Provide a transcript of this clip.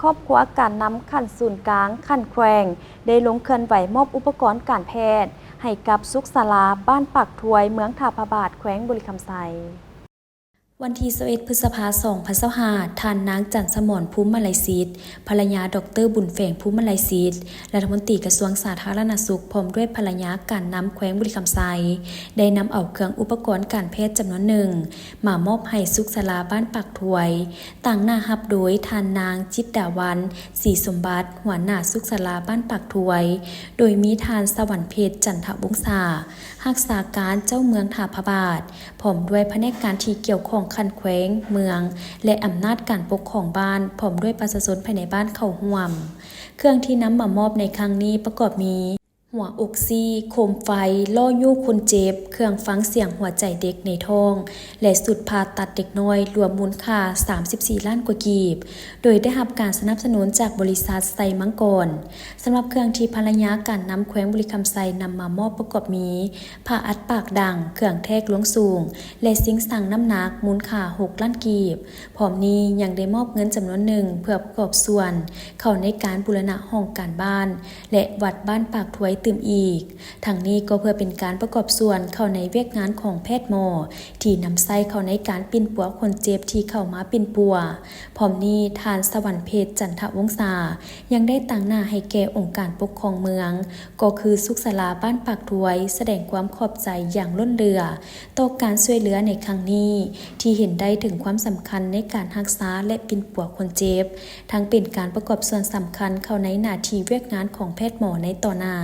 ຄອບຄົວການນຳຂັ້ນສູນກາງ, ຂັ້ນແຂວງ ໄດ້ລົງເຄື່ອນໄຫວມອບອຸປະກອນການແພດໃຫ້ກັບສຸກສາລາບ້ານປາກທວາຍ ເມືອງທ່າພະບາດ ແຂວງບໍລິຄຳໄຊ. ວັນທີຊາວເອັດ ພຶດສະພາ ສອງພັນຊາວຫ້າ ທ່ານນາງ ຈັນສະໝອນ ພູມມະໄລສິດ ພັນລະຍາ ດອກເຕີ ບຸນແຝງ ພູມມະໄລສິດ ລັດຖະມົນຕີກະຊວງສາທາລະນະສຸກ ພ້ອມດ້ວຍພັນລະຍາການນຳແຂວງບໍລິຄຳໄຊ ໄດ້ນຳເອົາເຄື່ອງອຸປະກອນການແພດຈຳນວນໜຶ່ງ ມາມອບໃຫ້ສຸກສາລາບ້ານປາກທວາຍ ຕາງໜ້າຮັບໂດຍທ່ານນາງ ຈິດດາວັນ ສີສົມບັດ ຫົວໜ້າສຸກສາລາບ້ານປາກທວາຍ ໂດຍມີທ່ານ ສະຫວັນເພັດ ຈັນທະວົງສາ ຮັກສາການເຈົ້າເມືອງທ່າພະບາດ ພ້ອມດ້ວຍພະແນກການທີ່ກ່ຽວຂ້ອງຂັ້ນແຂວງ, ເມືອງ ແລະ ອຳນາດການປົກຄອງບ້ານ ພ້ອມດ້ວຍປະຊາຊົນພາຍໃນບ້ານເຂົ້າຮ່ວມ. ເຄື່ອງທີ່ນຳມາມອບໃນຄັ້ງນີ້ປະກອບມີ ຫົວອົກຊີ, ໂຄມໄຟ, ລໍ້ຍູ້ຄົນເຈັບ, ເຄື່ອງຟັງສຽງຫົວໃຈເດັກໃນທ້ອງ ແລະ ຊຸດຜ່າຕັດເດັກນ້ອຍ ລວມມູນຄ່າສາມສິບສີ່ລ້ານກວ່າກີບ, ໂດຍໄດ້ຮັບການສະໜັບສະໜູນຈາກບໍລິສັດໄຊມັງກອນ. ສຳລັບເຄື່ອງທີ່ພັນລະຍາການນຳແຂວງບໍລິຄຳໄຊນຳມາມອບປະກອບມີ ຜ້າອັດປາກດັງ, ເຄື່ອງແທກລວງສູງ ແລະ ຊິງຊັ່ງນ້ຳໜັກ ມູນຄ່າຫົກລ້ານກີບ. ພ້ອມນີ້ຍັງໄດ້ມອບເງິນຈຳນວນໜຶ່ງເພື່ອປະກອບສ່ວນເຂົ້າໃນການບູລະນະຫ້ອງການບ້ານ ແລະ ວັດບ້ານປາກທວາຍຕື່ມອີກ. ທັງນີ້ກໍເພື່ອເປັນການປະກອບສ່ວນເຂົ້າໃນວຽກງານຂອງແພດໝໍ ທີ່ນຳໃຊ້ເຂົ້າໃນການປິ່ນປົວຄົນເຈັບທີ່ເຂົ້າມາປິ່ນປົວ. ພ້ອມນີ້ທ່ານ ສະຫວັນເພັດ ຈັນທະວົງສາ ຍັງໄດ້ຕາງໜ້າໃຫ້ແກ່ອົງການປົກຄອງເມືອງ ກໍຄືສຸກສາລາບ້ານປາກທວາຍ ສະແດງຄວາມຂອບໃຈຢ່າງລົ້ນເຫຼືອ ຕໍ່ການຊ່ວຍເຫຼືອໃນຄັ້ງນີ້ ທີ່ເຫັນໄດ້ເຖິງຄວາມສຳຄັນໃນການຮັກສາ ແລະ ປິ່ນປົວຄົນເຈັບ, ທັງເປັນການປະກອບສ່ວນສຳຄັນເຂົ້າໃນໜ້າທີ່ວຽກງານຂອງແພດໝໍໃນຕໍ່ໜ້າ.